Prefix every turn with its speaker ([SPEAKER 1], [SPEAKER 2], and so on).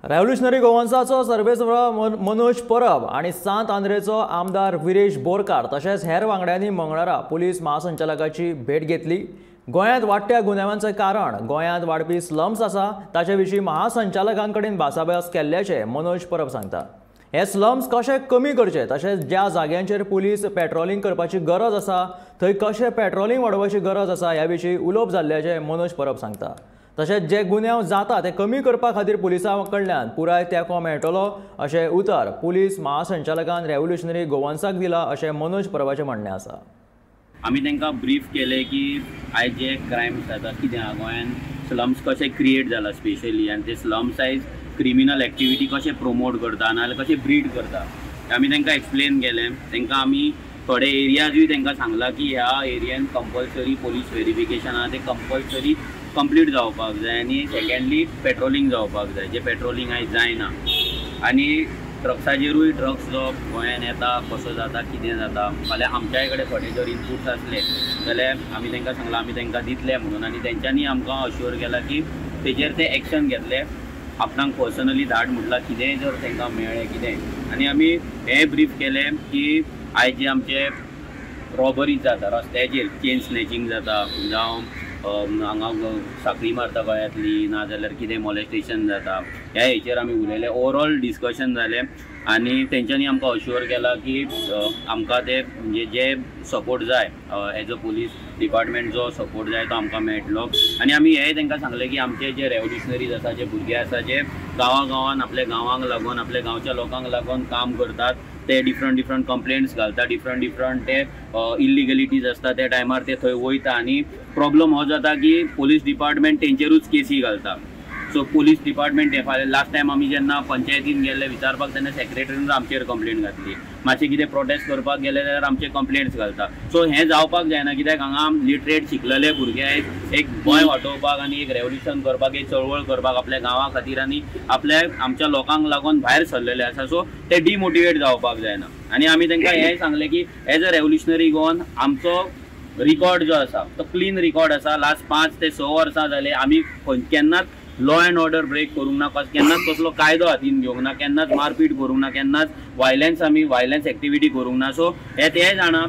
[SPEAKER 1] Revolutionary गोवन्साचो सर्वेसर्वा मनोज परब आनी सांत आंद्रेचो आमदार विरेश बोरकार तशेंच हेर वांगड्यांनी मंगळारा पुलीस महासंचालकाची भेट घेतली। गोंयांत वाडट्या गुन्यांवांचें कारण गोंयांत वाडपी स्लम्स आसा ताचे विशीं महासंचालकांकडेन भासाभास केल्ल्याचें मनोज परब सांगता। हे स्लम्स कशे कमी करचे तशेंच ज्या जाग्यांचेर पुलीस पेट्रोलिंग करपाची गरज आसा थंय कशें पेट्रोलिंग वाडोवपाची गरज आसा ह्या विशीं उलोवप जाल्ल्याचें मनोज परब सांगता। तशेंच जे गुन्यांव जाता ते कमी करपा खातीर पुलिसां कडल्यान पुराय तेंको मेळटलो अशें उतर पुलीस महासंचालकान रेव्होल्युशनरी गोवन्साक दिला अशें मनोज परबाचें म्हणणें आसा।
[SPEAKER 2] आमी तांकां ब्रीफ केलें की आयज जे क्रायम्स जाता कितें आहा गोंयांत, स्लम्स कशे क्रिएट जाला स्पेशली, आनी ते स्लम्स आयज क्रिमिनल एक्टिविटी कशें प्रोमोट करता नाजाल्यार कशें ब्रीड करता, आमी तांकां एक्सप्लेन केलें। तांकां आमी थोडे एरियाजूय तांकां सांगलां की ह्या एरियान कंपल्सरी पोलीस वेरिफिकेशन आहा तें कंपल्सरी कंप्लीट जावपाक जाय आनी सेकेंडली पेट्रोलिंग जावपाक जाय, जें पेट्रोलिंग आयज जायना। आनी ड्रग्साचेरूय ड्रग्स जो गोंयांत येता कसो जाता कितें जाता, फाल्यां आमच्याय कडेन थोडे जर इनपुट्स आसले जाल्यार आमी तांकां सांगलां आमी तांकां दितले म्हणून, आनी तेंच्यांनी आमकां अश्योर केलां की तेजेर ते एक्शन घेतले, आपणाक पर्सनली धाड म्हटलां कितेंय जर तांकां मेळ्ळें कितेंय। आनी आमी हें ब्रीफ केलें की आयज जे आमचे रॉबरीज जाता रस्त्याचेर, चेन स्नॅचिंग जाता, जावं हांगा साखळी मारता गळ्यांतली, नाजाल्यार कितें मॉलेस्टेशन जाता, ह्या हेचेर आमी उलयले, ओवरऑल डिस्कशन जालें। आनी तेंच्यांनी आमकां अश्योर केलां की आमकां ते म्हणजे जे सपोर्ट जाय एज अ पुलीस डिपार्टमेंट जो सपोर्ट जाय तो आमकां मेळटलो। आनी आमी हेंय तांकां सांगलें की आमचे जे रेव्होल्युशनरीज आसा, जे भुरगे आसा, जे गांवां गांवान आपल्या गांवांक लागून आपल्या गांवच्या लोकांक लागून काम करतात, ते डिफरंट डिफरंट कंप्लेंट्स घालता, डिफरंट डिफरंट ते इल्लिगलिटीज आसता त्या टायमार ते थंय वयता आनी प्रॉब्लम हो जाता की पोलीस डिपार्टमेंट तेंचेरूच केसी घालता। सो पोलीस डिपार्टमेंट हे फाल्यां लास्ट टायम आमी जेन्ना पंचायतीन गेल्ले विचारपाक तेन्ना सेक्रेटरीन आमचेर कंप्लेंट घातली, मातशें कितें प्रोटेस्ट करपाक गेले जाल्यार आमचेर कंप्लेंट्स घालता। सो हें जावपाक जायना कित्याक हांगा लिटरेट शिकलेले भुरगे आयज एक गोंय वाटोवपाक आनी एक रेवोल्युशन करपाक, एक चळवळ करपाक आपल्या गांवा खातीर आनी आपल्या आमच्या लोकांक लागून भायर सरलेले आसा। सो ते डिमोटिवेट जावपाक जायना। आनी आमी तांकां हेंय सांगलें की एज अ रेवोल्युशनरी गोवन आमचो रिकॉर्ड जो आसा तो क्लीन रिकॉर्ड आसा। लास्ट 5 ते 6 वर्सां जाले आमी केन्नाच लॉ एंड ऑर्डर ब्रेक करूंक ना, केन्नाच कसलो कायदो हातीन घेवंक ना, केन्नाच मारपीट करूंक ना, केन्नाच व्हायलन्स आमी व्हायलन्स एक्टिविटी करूंक ना। सो हे ते जाणा।